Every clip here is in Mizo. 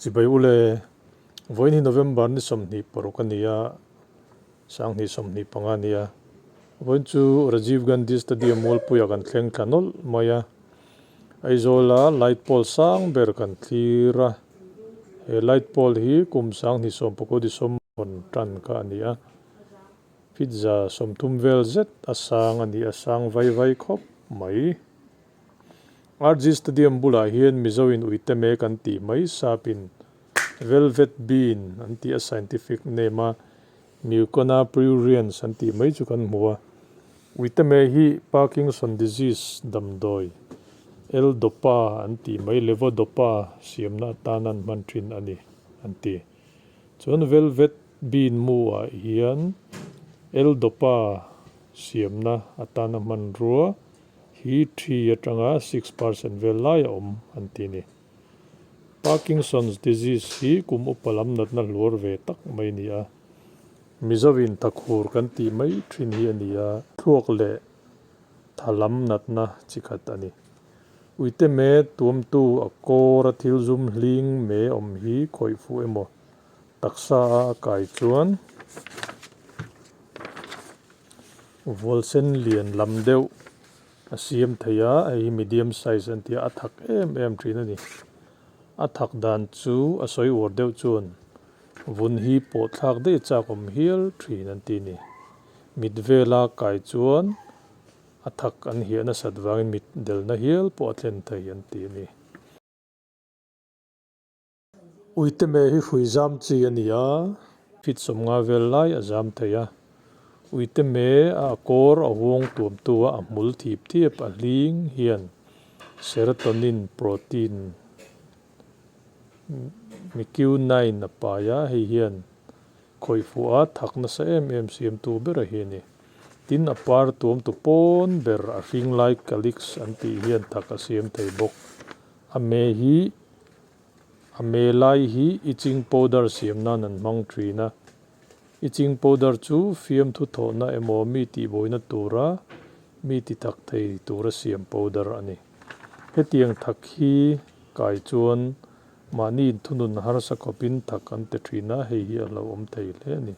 Chibai ule, vawiin hi November ni 26 a ni a, 2025 a ni a. Vawiin chu Rajiv Gandhi Stadium Mualpuia kan thleng thla nawlh mai a, Aizawla light pole sang ber kan thlir a. He light pole hi kum 2019 December hawn tan kha a ni a, feet 130 vel zet a sang a ni a, sang vai vai khawp mai. RG Stadium bulah hian Mizoin uite mek an tih mai sapin Velvet Bean an tih a scientific name a Mucuna pruriens an tih mai chu kan hmu a. Uite me hi Parkinson disease damdawi L-dopa an tih mai Levodopa siamna atan an hman thin a ni an ti. Chuan Velvet Bean mu ah hian L-dopa siamna atana hmanrua hi thi atanga 6% vel lai a awm an ti a ni. Parkinson's disease hi kum upa lam natna hluar ve tak mai a ni a. Mizoin thakhur kan tih mai thin hi a ni a, thluak leh tha lam natna chi khat a ni. Uite me tuamtu a kawr a thil zum hling me awm hi khawih fuh emaw taksa a a kai chuan Vualsen lian lam deuh a siam thei a, hei hi medium size an ti a, a thak em em thin a ni. A thak dan chu a sawi uar deuh chuan vun hi pawh thlak daih chak awm hial thin an ti a ni. Mit vela kai chuan a thak an hiah nasat vangin mit delna hial pawh a thlen thei an ti a ni. Uite me hi hrui zam chi a ni a, feet 50 vel lai a zam thei a. Uite me a kawr a huang tuamtu a a hmul thip thiap a hling hian serotonin protein miq9 a pai a, hei hian khawih fuh a thak nasa em em siamtu ber a hi a ni. Tin a par tuamtu pawn ber a hring lai calyx an tih hian thak a siam thei bawk. A me hi A me lai hi itching powder siam nan an hmang thin a. Itching powder chu fiamthu thawhna emaw mi tihbawina tura mi ti thak thei tura siam powder a ni. Hetiang thak hi kai chuan mahni inthunun harsa khawpin thak an ti thin a, hei hi a hlauhawm thei hle a ni.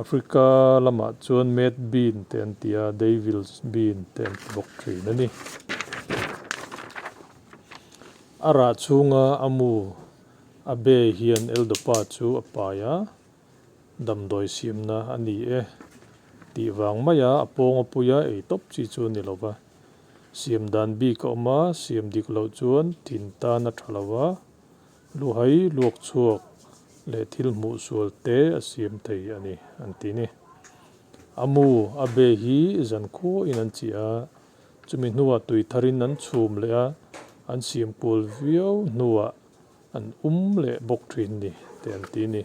Africa lamah chuan mad bean te an ti a, devil's bean te an ti bawk thin a ni. A rah chhunga a mu a be hian Eldopa chu a pai a, damdawi siamna a ni e tih vang maia a pawng a puia ei tawp chi chu a ni lo va. Siam dan bik a awm a, siam dik loh chuan thin tan a tha lo va, luhai luak chhuak leh thil hmuh sual te a siam thei a ni an ti ni. A mu a be hi zankhuain an chiah a. Chumi hnuah tui tharin an chhum leh a, an siam kual viau hnuah an um leh bawk thin ni tih an ti a ni.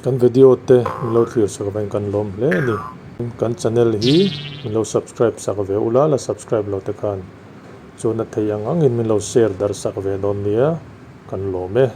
Kan video te min lo thlir sak avangin kan lawm hle a ni. Kan channel hi min lo subscribe sak ve ula, la subscribe lo te khan chuan a thei ang angin min lo share darh sak ve dawn nia, kan lawm e.